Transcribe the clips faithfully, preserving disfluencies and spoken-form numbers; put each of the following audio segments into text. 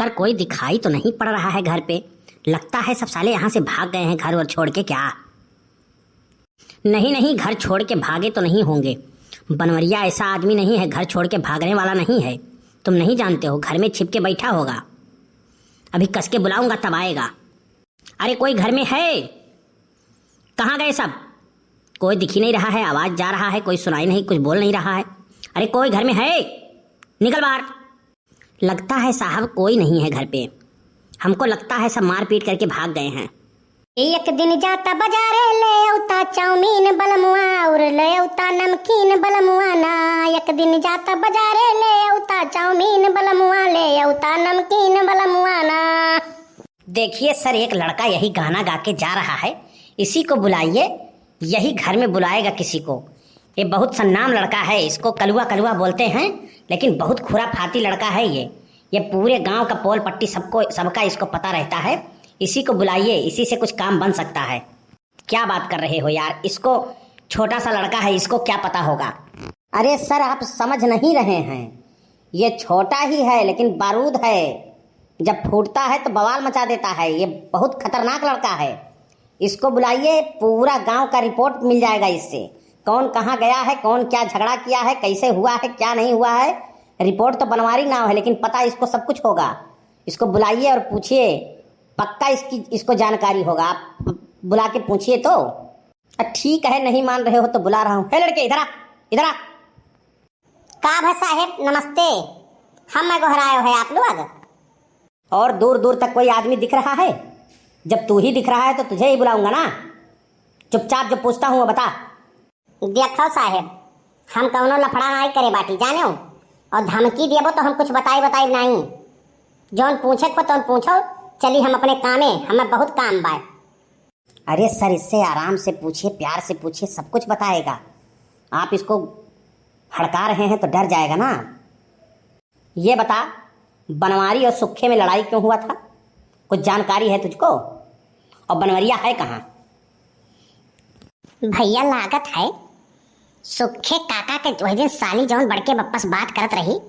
पर कोई दिखाई तो नहीं पड़ रहा है घर पे। लगता है सब साले यहाँ से भाग गए हैं घर वर छोड़ के क्या? नहीं, नहीं, घर छोड़ के भागे तो नहीं होंगे। बनवरिया ऐसा आदमी नहीं है, घर छोड़ के भागने वाला नहीं है। तुम नहीं जानते हो, घर में छिप के बैठा होगा। अभी कस के बुलाऊंगा तब आएगा। अरे कोई घर में है? कहाँ गए सब? कोई दिख ही नहीं रहा है, आवाज जा रहा है, कोई सुनाई नहीं, कुछ बोल नहीं रहा है। अरे कोई घर में है? निकल बाहर। लगता है साहब कोई नहीं है घर पे। हमको लगता है सब मारपीट करके भाग गए हैं। एक दिन जाता बाजारे, ले औता चाउमीन बलमुआ, और ले औता नमकीन बलमुआ ना। एक दिन जाता बाजारे, ले औता चाउमीन बलमुआ, ले औता नमकीन बलमुआ ना। देखिए सर, एक लड़का यही गाना गा के जा रहा है, इसी को बुलाइए, यही घर में बुलाएगा किसी को। ये बहुत सन्नाम लड़का है, इसको कलुआ कलुआ बोलते हैं, लेकिन बहुत खुराफाती लड़का है ये। ये पूरे गांव का पोल पट्टी सबको, सबका इसको पता रहता है। इसी को बुलाइए, इसी से कुछ काम बन सकता है। क्या बात कर रहे हो यार, इसको, छोटा सा लड़का है, इसको क्या पता होगा? अरे सर, आप समझ नहीं रहे हैं, ये छोटा ही है लेकिन बारूद है, जब फूटता है तो बवाल मचा देता है। ये बहुत खतरनाक लड़का है, इसको बुलाइए, पूरा गांव का रिपोर्ट मिल जाएगा इससे, कौन कहाँ गया है, कौन क्या झगड़ा किया है, कैसे हुआ है, क्या नहीं हुआ है। रिपोर्ट तो बनवारी नाव है लेकिन पता इसको सब कुछ होगा। इसको बुलाइए और पूछिए, पक्का इसकी, इसको जानकारी होगा। आप बुला के पूछिए तो। अ, ठीक है, नहीं मान रहे हो तो बुला रहा हूँ। हे लड़के, इधर आ, इधर आ। का भा साहेब, नमस्ते। हम मैं गोहरायो है आप लोग। और दूर दूर तक कोई आदमी दिख रहा है? जब तू ही दिख रहा है तो तुझे ही बुलाऊंगा ना। चुपचाप जो पूछता हूँ वो बता। देखो साहेब, हम कौनो लफड़ा नाई करे बाटी, जाने हो? और धमकी देबो तो हम कुछ बताई बताई नाई। जौन पूछे को तौन पूछो, चली हम अपने कामे, हमें बहुत काम बाय। अरे सर, इससे आराम से पूछिए, प्यार से पूछिए, सब कुछ बताएगा। आप इसको हड़का रहे हैं तो डर जाएगा ना। ये बता, बनवारी और सुक्खे में लड़ाई क्यों हुआ था? कुछ जानकारी है तुझको? और बनवरिया है कहाँ? भैया, लागत है सुक्खे काका के वही दिन साली जौन बड़के बप्पा से बात करत रही,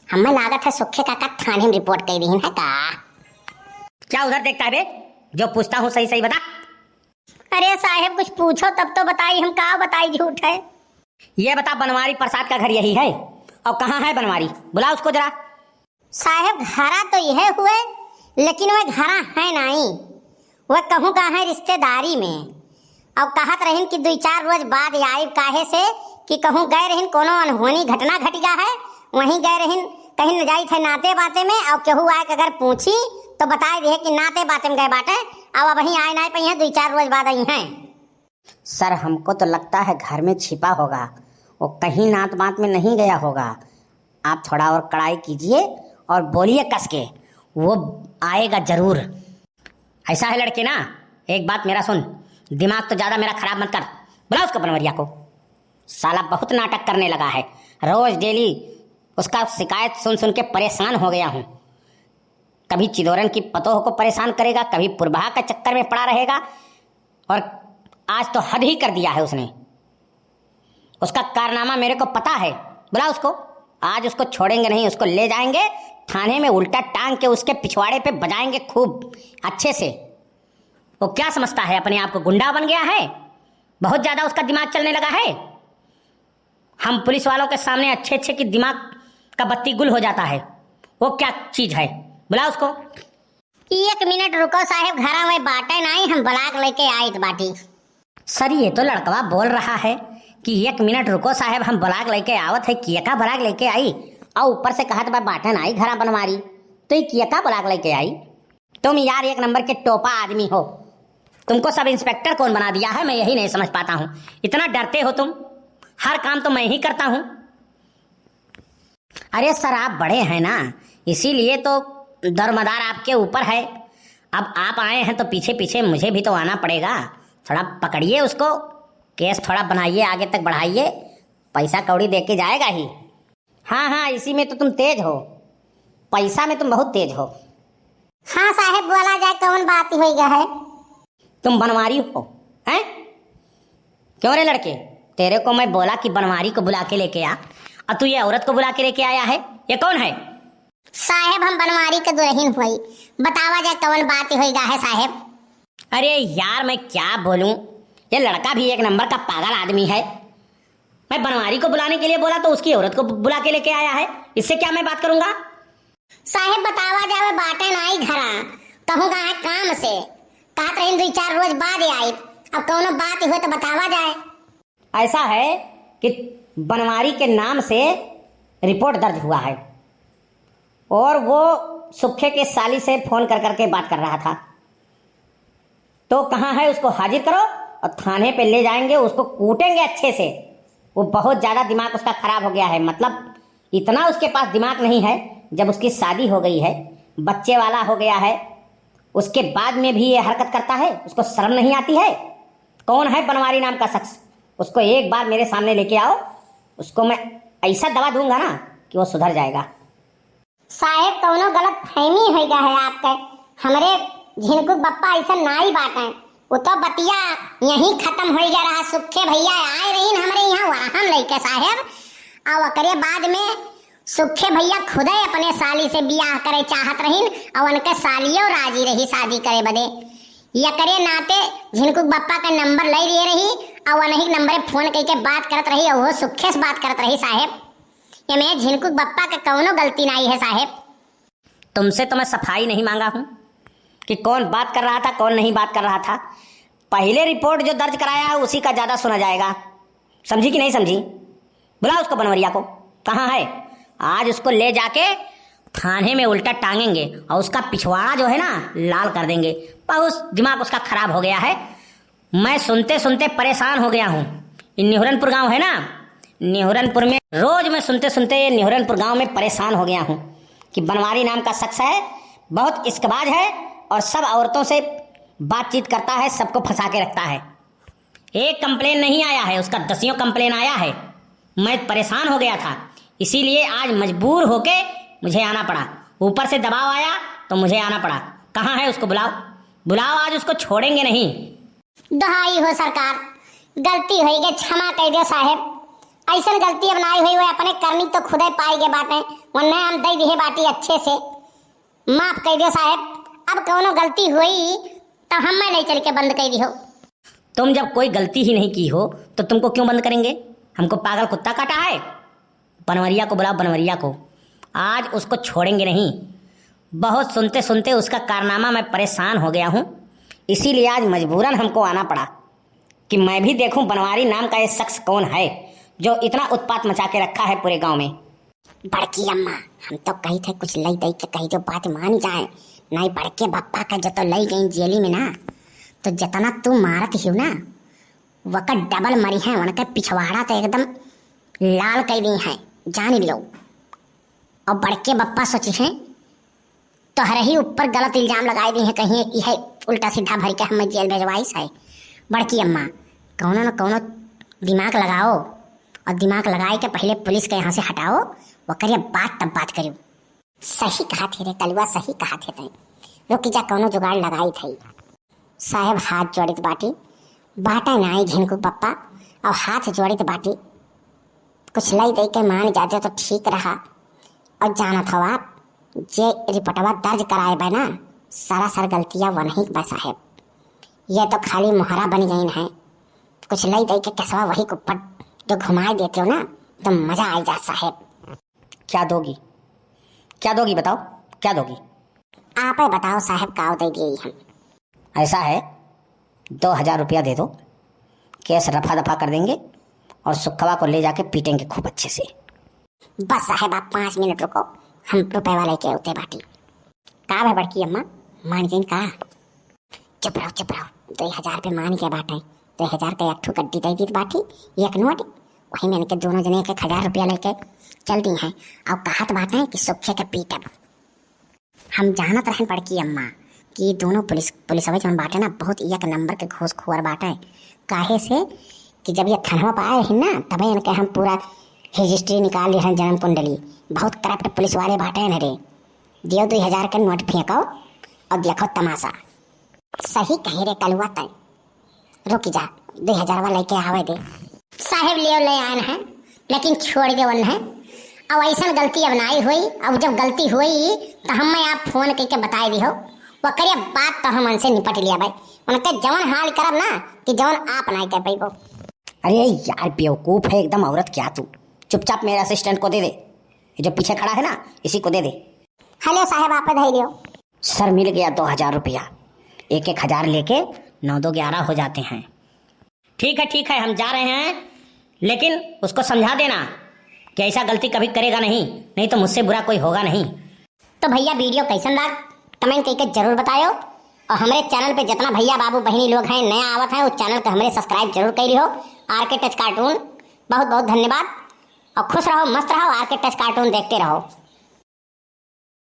हमें लागत है सुक्खे काका थाने में रिपोर्ट कर दी है का? क्या उधर देखता है बे? जो पूछता हूँ सही सही बता। अरे साहेब, कुछ पूछो तब तो बताई, हम का बताई, झूठ है। ये बता, बनवारी प्रसाद का घर यही है? और कहाँ है बनवारी? बुला उसको जरा। साहेब, घरा तो यह हुए, लेकिन वह घरा है नाई, वह कहूँ का है रिश्तेदारी में। और कहत रहिन कि दुई चार रोज बाद आइब, काहे से कि कहूँ गए रहिन, कोनो अनहोनी घटना घट गया है, वहीं गए रहिन, कहीं न जाई थे नाते बाते में, और केहू आए के अगर पूछी तो बताए दिए कि नाते बाते में गए बाटे, अब वहीं आए ना पइहें, दुई चार रोज बाद आई हैं। सर, हमको तो लगता है घर में छिपा होगा, वो कहीं नात बात में नहीं गया होगा। आप थोड़ा और कड़ाई कीजिए और बोलिए कस के, वो आएगा जरूर। ऐसा है लड़के ना, एक बात मेरा सुन, दिमाग तो ज्यादा मेरा खराब मत कर। बुला उसको बनवरिया को, साला बहुत नाटक करने लगा है, रोज डेली उसका शिकायत सुन सुन के परेशान हो गया हूँ। कभी चिदोरन की पतोह को परेशान करेगा, कभी पुरबहा के चक्कर में पड़ा रहेगा, और आज तो हद ही कर दिया है उसने। उसका कारनामा मेरे को पता है। बुला उसको, आज उसको छोड़ेंगे नहीं, उसको ले जाएंगे थाने में, उल्टा टांग के उसके पिछवाड़े पे बजाएंगे खूब अच्छे से। वो क्या समझता है अपने आप को, गुंडा बन गया है? बहुत ज्यादा उसका दिमाग चलने लगा है। हम पुलिस वालों के सामने अच्छे अच्छे की दिमाग का बत्ती गुल हो जाता है। वो क्या चीज है? बुला उसको। एक मिनट रुको साहेब, घरा में बाटे नाई, हम बुला के लेके आइत बाटी। सर, ये तो लड़कवा बोल रहा है कि एक मिनट रुको साहेब, हम बुला के लेके आवत है। कियका बुला के लेके आई? और ऊपर से कहत बा बाटे नाई घरा बनवारी, तो ये कियका बुला के लेके आई? तुम यार एक नंबर के टोपा आदमी हो। तुमको सब इंस्पेक्टर कौन बना दिया है, मैं यही नहीं समझ पाता हूँ। इतना डरते हो तुम, हर काम तो मैं ही करता हूँ। अरे सर, आप बड़े हैं ना, इसीलिए तो दरमदार आपके ऊपर है। अब आप आए हैं तो पीछे पीछे मुझे भी तो आना पड़ेगा। थोड़ा पकड़िए उसको, केस थोड़ा बनाइए, आगे तक बढ़ाइए, पैसा कौड़ी दे के जाएगा ही। हाँ, हाँ, इसी में तो तुम तेज हो, पैसा में तुम बहुत तेज हो। हाँ साहेब, बोला जाए, कौन बात होई गा है? तुम बनवारी हो, हैं? क्यों रे लड़के, तेरे को मैं बोला कि बनवारी को बुला के लेके आ, और तू ये औरत को बुला के लेके आया है, ये कौन है? साहेब, हम बनवारी के दुलहिन होई, बतावा जाए कवन बात होई गा है साहेब। अरे यार, मैं क्या बोलूं, ये लड़का भी एक नंबर का पागल आदमी है। मैं बनवारी को बुलाने के लिए बोला तो उसकी औरत को बुला के लेके आया है, इससे क्या मैं बात करूंगा? साहेब, बतावा जावे बाटे नाई घरा, कहूँ का है काम से, कहत रहीन दुई चार रोज बाद आई, अब कौनो बात हो तो बतावा जाए। ऐसा है कि बनवारी के नाम से रिपोर्ट दर्ज हुआ है और वो सुखे के साली से फोन कर करके बात कर रहा था। तो कहाँ है, उसको हाजिर करो और थाने पे ले जाएंगे, उसको कूटेंगे अच्छे से। वो बहुत ज्यादा दिमाग उसका खराब हो गया है, मतलब इतना उसके पास दिमाग नहीं है। जब उसकी शादी हो गई है, बच्चे वाला हो गया है, उसके बाद में भी ये हरकत करता है, उसको शर्म नहीं आती है? कौन है बनवारी नाम का शख्स? उसको एक बार मेरे सामने लेके आओ, उसको मैं ऐसा दबा दूंगा ना कि वो सुधर जाएगा। साहेब, कौनो गलत फहमी होई गा है आपके। हमरे झिनकू बप्पा ऐसा नाई बाटे। वो तो बतिया यहीं खत्म होई गा रहा। सुखे भैया आए रहीन हमरे यहाँ वाहन लेके साहेब, और ओकरे बाद में सुखे भैया खुदे अपने साली से बियाह करे चाहत रहीन और उनके सालियो राजी रही शादी करे बदे। एकरे नाते झिनकू बप्पा का नंबर ले लिए रही और उन्हीं नंबर फोन करके बात करत रही और वो सुखे से बात करत रही साहेब। एमे झिनकू बप्पा का कौनो गलती नाई है साहेब। तुमसे तो मैं सफाई नहीं मांगा हूँ कि कौन बात कर रहा था, कौन नहीं बात कर रहा था। पहले रिपोर्ट जो दर्ज कराया है, उसी का ज्यादा सुना जाएगा। समझी कि नहीं समझी? बुलाओ उसको, बनवरिया को। कहाँ है? आज उसको ले जाके थाने में उल्टा टांगेंगे और उसका पिछवाड़ा जो है ना, लाल कर देंगे। बहुत दिमाग उसका खराब हो गया है। मैं सुनते सुनते परेशान हो गया हूँ। ये निहुरनपुर गांव है ना, निहुरनपुर में रोज मैं सुनते सुनते ये निहुरनपुर गांव में परेशान हो गया हूँ कि बनवारी नाम का शख्स है, बहुत इश्कबाज है और सब औरतों से बातचीत करता है, सबको फंसा के रखता है। एक कंप्लेन नहीं आया है, उसका दसियों कंप्लेन आया है। मैं परेशान हो गया था, इसीलिए आज मजबूर होके मुझे आना पड़ा। ऊपर से दबाव आया तो मुझे आना पड़ा। कहाँ है, उसको बुलाओ, बुलाओ, आज उसको छोड़ेंगे नहीं। दोहाई हो सरकार, गलती होई गे, क्षमा कई दो साहेब। ऐसन गलती अब नाई होई, वो अपने करनी तो खुदे पाई गे बाटे, वन्ने हम दे दिहे बाटी अच्छे से। माफ कई दो साहेब, अब कौनो गलती होई तो हम नहीं चल के बंद कई दिहो। तुम जब कोई गलती ही नहीं की हो तो तुमको क्यों बंद करेंगे? हमको पागल कुत्ता काटा है? बनवरिया को बुलाओ, बनवरिया को। आज उसको छोड़ेंगे नहीं। बहुत सुनते सुनते उसका कारनामा मैं परेशान हो गया हूँ, इसीलिए आज मजबूरन हमको आना पड़ा कि मैं भी देखूं बनवारी नाम का ये शख्स कौन है जो इतना उत्पात मचा के रखा है पूरे गांव में। बड़की अम्मा, हम तो कही थे कुछ लई दई के कही दो, बात मान जाए, नहीं बड़के बप्पा का जो तो लई गई जेली में ना, तो जितना तू मारत हियो ना, वकर डबल मरी है, उनके पिछवाड़ा तो एकदम लाल कई दी है, जान लियो। और बड़के बप्पा सोची हैं, तोहरे ही ऊपर गलत इल्जाम लगाई दी हैं, कहीं यह उल्टा सीधा भर के हमें जेल भेजवाइस है। बड़की अम्मा, कौनो न कौनो दिमाग लगाओ और दिमाग लगाए के पहले पुलिस के यहाँ से हटाओ, वकर ये बात तब बात करियो। सही कहा थे रे कलुआ, सही कहा थे तैं। रुकी जा, कौनो जुगाड़ लगाई थे। साहेब हाथ जोड़ित बाटी, बाटे नाई झिनकू बप्पा, और हाथ जोड़ित बाटी, कुछ लई दे के मान जाते तो ठीक रहा। और जानत हो आप, जे रिपोर्टवा दर्ज कराए बा ना, सरासर गलतिया वनही के बा साहेब। ये तो खाली मोहरा बन गई है, कुछ लई दे के केसवा वही के ऊपर जो घुमाए देते हो ना, तो मजा आई जा साहेब। क्या दोगी, क्या दोगी बताओ, क्या दोगी? आप ही बताओ साहेब, का देगी हम? ऐसा है, दो हजार रुपया दे दो, केस रफा दफा कर देंगे और सुखवा को ले जाके पीटेंगे खूब अच्छे से। बस साहेब, आप पाँच मिनट रुको, हम रुपए वाले के उते बाटी। का भे बड़की अम्मा, मान गईन का? चुप रहो, चुप रहो, दो हजार पे मान गए बाटे, दो हजार का एक ठो गड्डी दे दीत बाटी, एक नोट, वही में इनके दोनों जने एक एक हजार रुपया लेके चल दी हैं। और कहत बाटे कि सुखे के पीटब। हम जानत रहन बड़की अम्मा कि दोनों पुलिस, पुलिसवा जौन बाटे ना, बहुत एक नंबर के घूसखोर बाटे। काहे से कि जब ये थानवा पर आए रही ना, तबे इनके हम पूरा हिस्ट्री निकाल ली रहन, जन्म कुंडली। बहुत करप्ट पुलिस वाले बाटे न रे। दियो दो हजार के नोट फेंको और देखो तमाशा। सही कहे रे कलुआ तैं। रुक जा, दो हजार वाला लेके आवे दे। साहेब लियो ले आन है, लेकिन छोड़ दे वन है। अब ऐसन गलती अब नाई होई। अब जब गलती होई तो हमें आप फोन करके बताए दिहो, ओकरे बाद तो हम उनसे निपट लिया भाई। उनके जवन हाल करब ना कि जवन आप नाई कर पैबो। अरे यार बेवकूफ है एकदम औरत क्या तू। चुपचाप मेरे असिस्टेंट को दे दे, ये जो पीछे खड़ा है ना इसी को दे दे। हेलो साहब, आप धैर्य। सर मिल गया दो हजार रुपया, एक एक हजार लेके नौ दो ग्यारह हो जाते हैं। ठीक है ठीक है, हम जा रहे हैं, लेकिन उसको समझा देना कि ऐसा गलती कभी करेगा नहीं, नहीं तो मुझसे बुरा कोई होगा नहीं। तो भैया वीडियो कैसन लाग, कमेंट करके जरूर बतायो। और हमरे चैनल पे जितना भैया बाबू बहिनी लोग हैं नया आवत हैं, उस चैनल को हमरे सब्सक्राइब जरूर कर लियो। आर के टच कार्टून, बहुत बहुत धन्यवाद। और खुश रहो, मस्त रहो, आर के टच कार्टून देखते रहो।